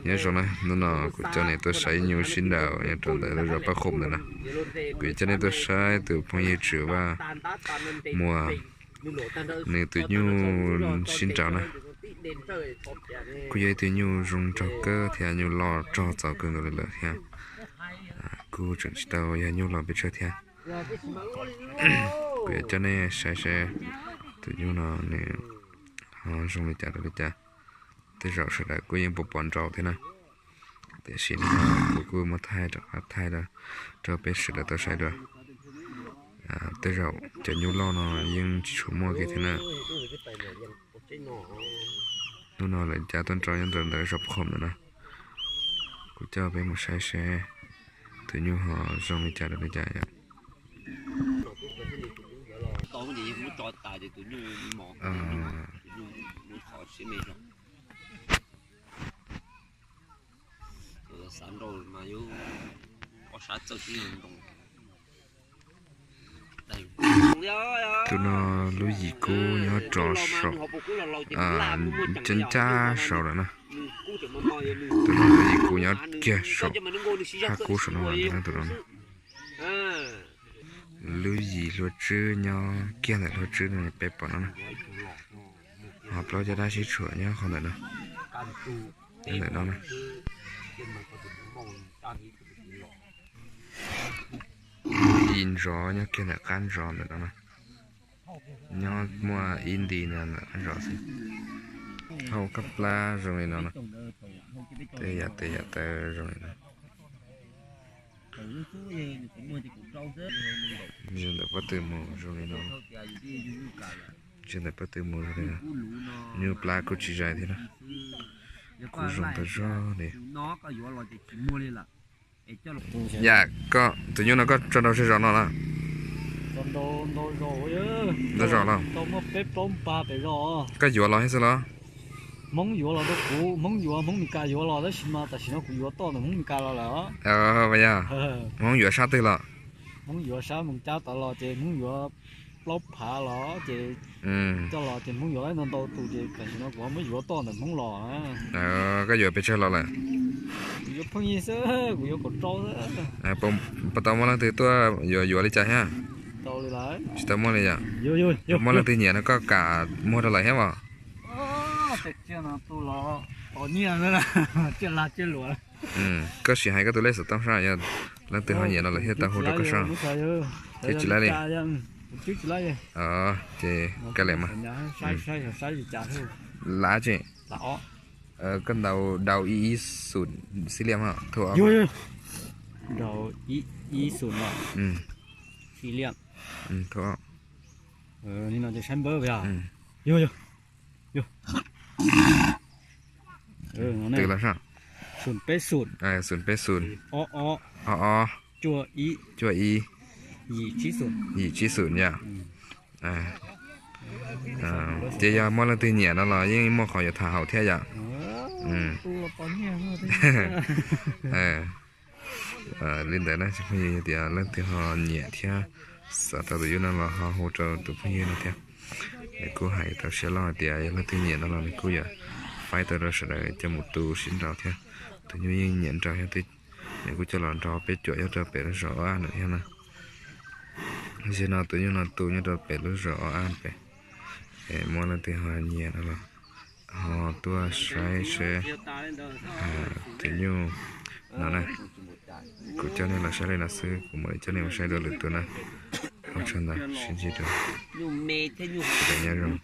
Nyob zoo na, hnub no kuv coj nej tuaj saib nyuj sib nraus nyob rau ntawm lub zos Paj Qhoom ntawm no. Kuv yuav coj nej tuaj saib tus phooj ywg Tswv Vaj Muas, nws tus nyuj sib nraus na. Kuj yog ib tug nyuj zoo nraug kawg thiab nyuj loj rog txaus kawg nkaus li lawm thiab. Kuj tseem tsis tau yog nyuj loj pes tsawg thiab. Kuv yuav coj nej saib seb tus nyuj no nws ho zoo li cas rau li cas. Tej zaum sawv daws kuj yeej pom pom nraus thiab na. Tiam sis no kuv kuj muab thaij rov qab thaij rau peb sawv daws tau saib dua. Tej zaum cov nyuj loj no yeej tsis tshua muaj kiag thiab na. Hnub no lawv cab tuaj nrau nyob ntawm ntawm zos Phoom ntawm no. Kuv coj peb mus saib seb tus nyuj ho zoo li cas rau li cas yom. Tus no lub yim kub nyob rov saum, ncaj ncaj saud lawm na. Tus no lub yim kub nyob kiag saum hab kub saum no na tus no. Lub yim hlua tswb nyob kiag ntawm hlua tswb no peb pom no na. Ho plaub caj dab sib tshuam nyob qhov ntawm no. Nyob ntawm no na. Ib ntsos nyob kiag ntawm qab ntsos ntawm no na. Nyob muaj ib nti ntawm qab ntsos xwb. Hauj kab plab zoo li no na. Tej yam tes yam taw zoo li no. Ntsia ntawm pob tw mus zoo li no. Ntsia ntawm pob tw mus zoo li no. Nyuj plab kuj tsis zais thiab na. Kuj zoo tau zog li. Yam koj tus nyuj no koj tso nrau zej zos no na? Ntau zos los? Koj yuav los thiab xwb los? Hmoob yuav los rau kuv, Hmoob yuav, Hmoob Mes Kas yuav los, tab sis mas tam sim no kuv yuav toj ntawm Hmoob Mes Kas los lawm. Yog, Hmoob yuav sab twg los? Hmoob yuav sab Moos Cab tod los ces Hmoob yuav plaub phav los ces coj los ces Hmoob yuav ntau ntau tus ces tam sim no kuv ho muab yuav toj ntawm Hmoob los. Koj yuav pes tsawg los lawm? Kuv yuav pheej yig xwb, kuv yuav kaum rau xwb. Puas tau muaj leej twg tuaj yuav yuav li cas thiab? Tsis tau muaj li yom? Muaj leej twg nyiam no koj kam muag rau lawm thiab mas? Koj sim hais koj tus lej xov tooj sab, yog leej twg ho nyiam no lawm thiaj tau hu rau koj sab. Ces tsis laib li. Ces kav liam mas. Lav tsis? Koj ntaus đầu ib ib xum xib liam. Twb los sab. Xum peb xum. O o. Cuaj ib. Yim tsib xum yom. Ces yog muaj leej twg nyiam no los yeej muaj qhov yuav tham haum thiab yom. Li ntawd na, yog tias leej twg ho nyiam thiab xav tau tus nyuj no los ho hu rau tus phooj ywg no thiab. Nws kuj hais tau siab loj hais tias yog leej twg nyiam no los nws kuj yuav faib tau rau sawv daws coj mus tu sib nraus thiab. Tus nyuj yeej nyiam nraus thiab, nws kuj coj los nrog peb cuam nyob rau pem lub zos Ob Ab ntawm thiab na. Tam sim no tus nyuj no tu nyob rau pem lub zos Ob Ab pem. Muaj leej twg ho nyiam no los ho tuaj saib seb tus nyuj no na. Kuv coj nej los saib li no xwb, kuv mam li coj nej mus saib dua lwm tus na. Ua tsaug ntau, sib ntsib dua. Nyob zoo.